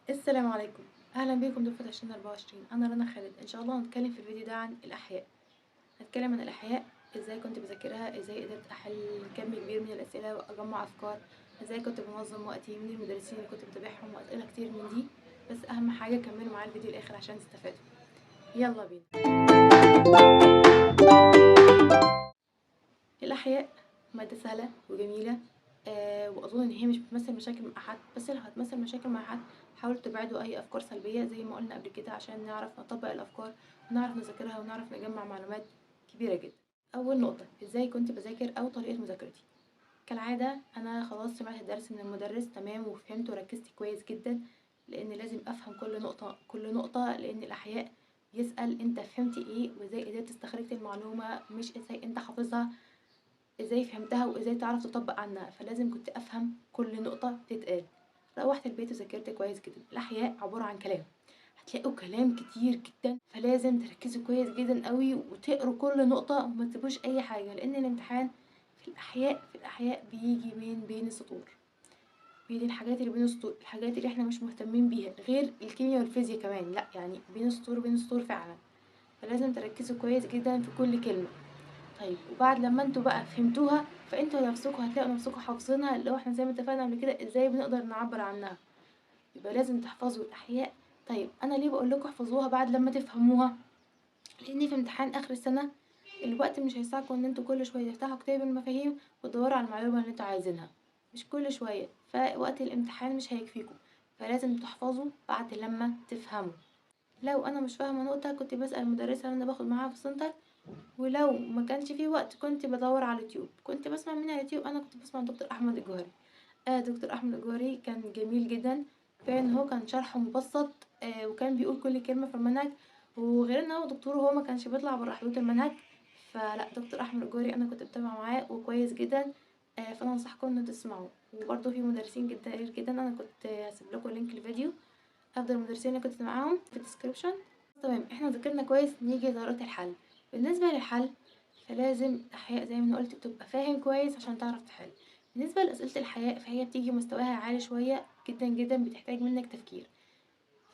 السلام عليكم، اهلا بكم دفعة 2024. انا رنا خالد. ان شاء الله هنتكلم في الفيديو ده عن الاحياء. هنتكلم عن الاحياء، ازاي كنت بذاكرها، ازاي قدرت احل كم كبير من الاسئلة واجمع افكار، ازاي كنت بنظم وقتي، مين المدرسين اللي كنت بتابعهم، واسئلة كتير من دي. بس اهم حاجة كملوا معايا الفيديو الاخر عشان تستفادوا. يلا بينا. الاحياء مادة سهلة وجميلة، واظن ان هي مش بتمثل مشاكل مع حد، بس لو هتمثل مشاكل مع حد حاولوا تبعدوا اي افكار سلبية زي ما قلنا قبل كده، عشان نعرف نطبق الافكار ونعرف نذاكرها ونعرف نجمع معلومات كبيرة جدا. اول نقطة، ازاي كنت بذاكر او طريقه مذاكرتي. كالعادة انا خلاص سمعت الدرس من المدرس تمام وفهمت وركزت كويس جدا، لان لازم افهم كل نقطة كل نقطة، لان الاحياء يسال انت فهمت ايه وازاي قدرت استخرجت المعلومة، مش ازاي انت حافظها، ازاي فهمتها وازاي تعرف تطبق عنها. فلازم كنت افهم كل نقطة تتقال. روحت البيت وذاكرت كويس جدا. الاحياء عبارة عن كلام، هتلاقوا كلام كتير جدا، فلازم تركزوا كويس جدا قوي وتقروا كل نقطة وما تسيبوش اي حاجة، لان الامتحان في الاحياء بيجي من بين السطور، بين الحاجات اللي بين السطور، الحاجات اللي احنا مش مهتمين بيها غير الكيمياء والفيزياء كمان، لا يعني بين السطور بين السطور فعلا. فلازم تركزوا كويس جدا في كل كلمة. طيب وبعد لما انتوا بقى فهمتوها فانتوا نفسكم هتلاقوا نفسكم حافظينها، اللي هو احنا زي ما اتفقنا قبل كده ازاي بنقدر نعبر عنها. يبقى لازم تحفظوا الاحياء. طيب انا ليه بقول لكم احفظوها بعد لما تفهموها؟ لان في امتحان اخر السنة الوقت مش هيساعدكم ان انتوا كل شوية تفتحوا كتاب المفاهيم وتدوروا على المعلومة اللي انتوا عايزينها، مش كل شوية، فوقت الامتحان مش هيكفيكم، فلازم تحفظوا بعد لما تفهموا. لو انا مش فاهمه نقطة كنت بسال المدرسة اللي انا باخد معاها في السنتر، ولو ما كانش في وقت كنت بدور على اليوتيوب. كنت بسمع من على اليوتيوب، انا كنت بسمع دكتور احمد الجوهري. دكتور احمد الجوهري كان جميل جدا، كان هو كان شرحه مبسط، وكان بيقول كل كلمة في المنهج، وغير ان هو دكتور هو ما كانش بيطلع بره حدود المنهج. فلا دكتور احمد الجوهري انا كنت بتابع معاه وكويس جدا، فانا انصحكم ان تسمعوه. وبرده في مدرسين جدا كتير جدا، انا كنت هسيب لكم link الفيديو افضل المدرسين اللي كنت معاهم في ال description. تمام، احنا ذاكرنا كويس، نيجي لطريقه الحل. بالنسبة للحل فلازم الاحياء زي ما انا قلت تبقى فاهم كويس عشان تعرف تحل. بالنسبة لاسئلة الاحياء فهي بتيجي مستواها عالي شوية جدا جدا، بتحتاج منك تفكير،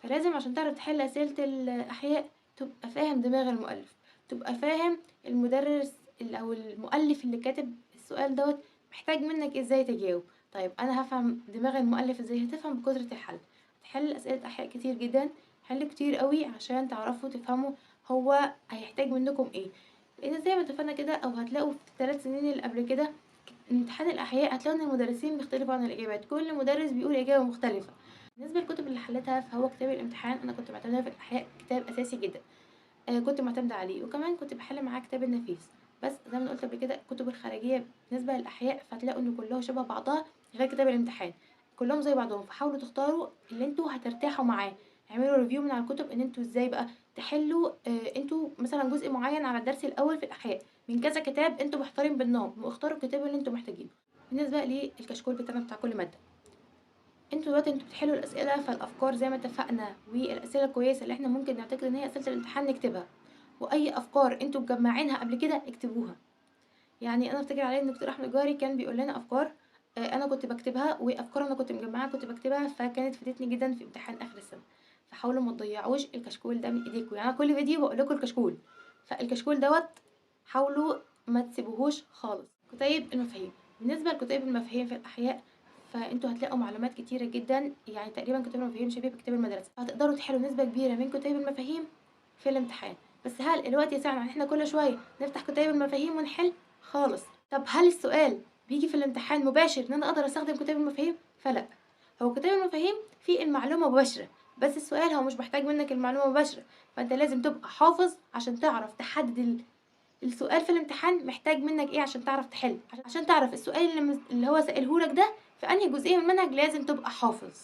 فلازم عشان تعرف تحل اسئلة الاحياء تبقى فاهم دماغ المؤلف، تبقى فاهم المدرس او المؤلف اللي كاتب السؤال دوت محتاج منك ازاي تجاوب. طيب انا هفهم دماغ المؤلف ازاي؟ هتفهم بكثرة الحل. تحل اسئلة احياء كتير جدا، حل كتير قوي عشان تعرفوا تفهموا هو هيحتاج منكم ايه، لان زي ما اتفقنا كده او هتلاقوا في ال3 سنين اللي قبل كده امتحان الاحياء هتلاقوا ان المدرسين بيختلفوا عن الاجابات، كل مدرس بيقول اجابه مختلفة. بالنسبة للكتب اللي حلتها فهو كتاب الامتحان، انا كنت معتمدة في الاحياء كتاب اساسي جدا، كنت معتمدة عليه، وكمان كنت بحل معاه كتاب النفيس. بس زي ما قلت قبل كده الكتب الخارجية بالنسبة للاحياء فهتلاقوا ان كلها شبه بعضها غير كتاب الامتحان، كلهم زي بعضهم، فحاولوا تختاروا اللي انتوا هترتاحوا معاه. اعملوا review من على الكتب ان انتوا ازاي بقى تحلوا، انتوا مثلا جزء معين على الدرس الاول في الاحياء من كذا كتاب انتوا محتارين بينهم، واختاروا الكتاب اللي انتوا محتاجينه. بالنسبة للكشكول بتاعنا بتاع كل مادة، انتوا دلوقتي انتوا بتحلوا الاسئلة، فالافكار زي ما اتفقنا والاسئلة الكويسة اللي احنا ممكن نعتقد ان هي اسئلة الامتحان نكتبها، واي افكار انتوا مجمعينها قبل كده اكتبوها. يعني انا افتكر علي ان الدكتور احمد الجوهري كان بيقول لنا افكار، انا كنت بكتبها، وافكار انا كنت مجمعاها كنت بكتبها، فكانت فادتني جدا في امتحان اخر السنة. فحاولوا ما تضيعوش الكشكول ده من ايديكم، يعني انا كل فيديو بقول لكم الكشكول، فالكشكول دوت حاولوا ما تسيبوهوش خالص. كتيب المفاهيم، بالنسبة لكتيب المفاهيم في الاحياء فانتوا هتلاقوا معلومات كتيرة جدا، يعني تقريبا كتاب المفاهيم شبيه بكتاب المدرسة، هتقدروا تحلوا نسبه كبيرة من كتيب المفاهيم في الامتحان. بس هل الوقت يسعنا ان احنا كل شوية نفتح كتيب المفاهيم ونحل؟ خالص. طب هل السؤال بيجي في الامتحان مباشر ان انا اقدر استخدم كتاب المفاهيم؟ فلا، هو كتاب المفاهيم فيه المعلومة مباشرة، بس السؤال هو مش محتاج منك المعلومة مباشرة، فانت لازم تبقى حافظ عشان تعرف تحدد السؤال في الامتحان محتاج منك ايه عشان تعرف تحل، عشان تعرف السؤال اللي هو سألهولك ده في انهي جزئية من المنهج لازم تبقى حافظ.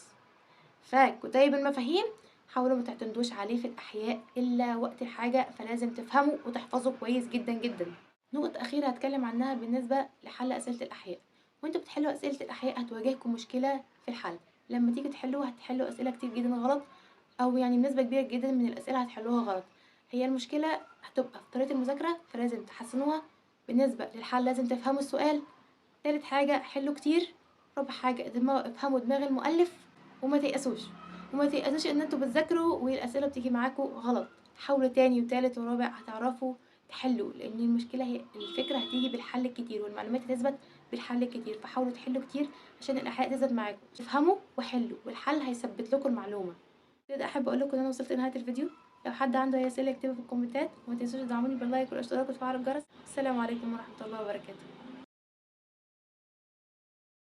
فكتيب المفاهيم حاولوا ما تعتمدوش عليه في الاحياء الا وقت الحاجة، فلازم تفهموا وتحفظوا كويس جدا جدا. نقطة اخيرة هتكلم عنها بالنسبة لحل اسئلة الاحياء، وانتوا بتحلوا اسئلة الاحياء هتواجهكم مشكلة في الحل. لما تيجي تحلوها هتحلوا اسئلة كتير جدا غلط، او يعني بنسبة كبيرة جدا من الاسئلة هتحلوها غلط. هي المشكلة هتبقى في طريقه المذاكرة، فلازم تحسنوها. بالنسبة للحل لازم تفهموا السؤال. ثالث حاجة حلوا كتير. رابع حاجة افهموا دماغ المؤلف وما تيأسوش. وما تيأسوش ان انتوا بتذاكروا والاسئلة بتيجي معاكم غلط، حاولوا تاني وتالت ورابع هتعرفوا تحلوا، لان المشكلة هي الفكرة هتيجي بالحل الكتير والمعلومات هتثبت بالحل الكتير، فحاولوا تحلوا كتير عشان الاحياء تثبت معاكم. افهموا وحلوا والحل هيثبت لكم المعلومة. كده احب اقول لكم ان انا وصلت لنهاية الفيديو. لو حد عنده اي اسئلة يكتبها في الكومنتات، وما تنسوش تدعموني بال like والاشتراك وتفعلوا الجرس. السلام عليكم ورحمة الله وبركاته.